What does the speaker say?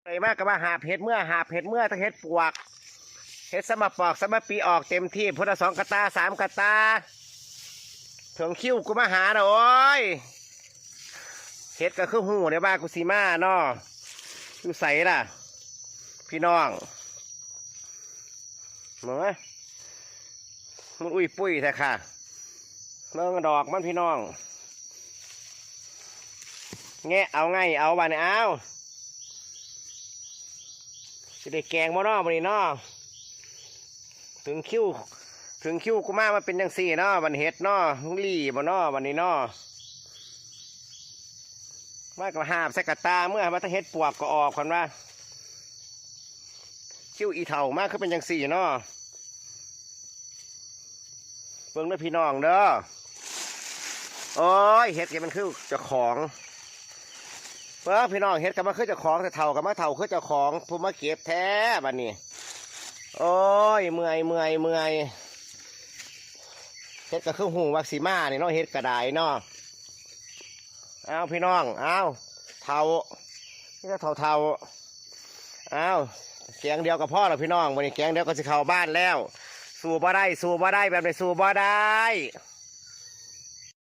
ໄດ້ມາກໍມາຫາບເຫັດເມືອ ຫາບເຫັດເມືອ ທັງເຫັດປວກ ເຫັດຊຳມະປອກຊຳມະປີ ອອກເຕັມທີ່ ພຸ້ນລະສອງກະຕ່າ ສາມກະຕ່າ. ເຖິງຄິວກູມາຫານະ ໂອ້ຍ ເຫັດກໍຄືຮູ້ແດ່ວ່າກູຊິມາເນາະ. ຢູ່ໃສລະພີ່ນ້ອງ? ເບິ່ງ ມັນອຸ້ຍປຸ້ຍແທ້ຄ່ະ. ເບິ່ງດອກມັນພີ່ນ້ອງ ແງະເອົາ ໄງເອົາ ບາດນີ້ ອ້າວ ຊິໄດ້ແກງບໍ່ເນາະ ບາດນີ້ເນາະ? ເຖິງຄິວ ເຖິງຄິວກູມາ ມາເປັນຈັ່ງຊີ້ເນາະ ບັດເຫັດເນາະ. ມັນຫຼີ່ບໍ່ເນາະ ບາດນີ້ເນາະ? ມາກໍຫາບໃສ່ກະຕ່າເມືອ ວ່າແຕ່ເຫັດປວກກໍອອກ ຄັນວ່າ ຄິວອີ່ເຖົ້າມາຄືເປັນຈັ່ງຊີ້ເນາະ. ເບິ່ງເດີພີ່ນ້ອງເດີ. ໂອ້ຍ ເຫັດກໍມັນຄືເຈົ້າຂອງ ເບິ່ງພີ່ນ້ອງ ເຫັດກໍມັນຄືເຈົ້າຂອງ ແຕ່ເຖົ້າກໍມາເຖົ້າຄືເຈົ້າຂອງ ຜູ້ມາເກັບແທ້ບາດນີ້. ໂອ້ຍ ເມື່ອຍ ເມື່ອຍ ເມື່ອຍ. ເຫັດກໍຄືຮູ້ວ່າຊິມານີ້ເນາະ ເຫັດກໍໄດ້ເນາະ. ອ້າວ ພີ່ນ້ອງ ອ້າວ ເຖົ້າ ມີແຕ່ເຖົ້າໆ. ອ້າວ ແກງດຽວກໍພໍລະພີ່ນ້ອງ ມື້ນີ້ແກງດຽວກໍຊິເຂົ້າບ້ານແລ້ວ. ສູ້ບໍ່ໄດ້ ສູ້ບໍ່ໄດ້ ແບບນີ້ສູ້ບໍ່ໄດ້.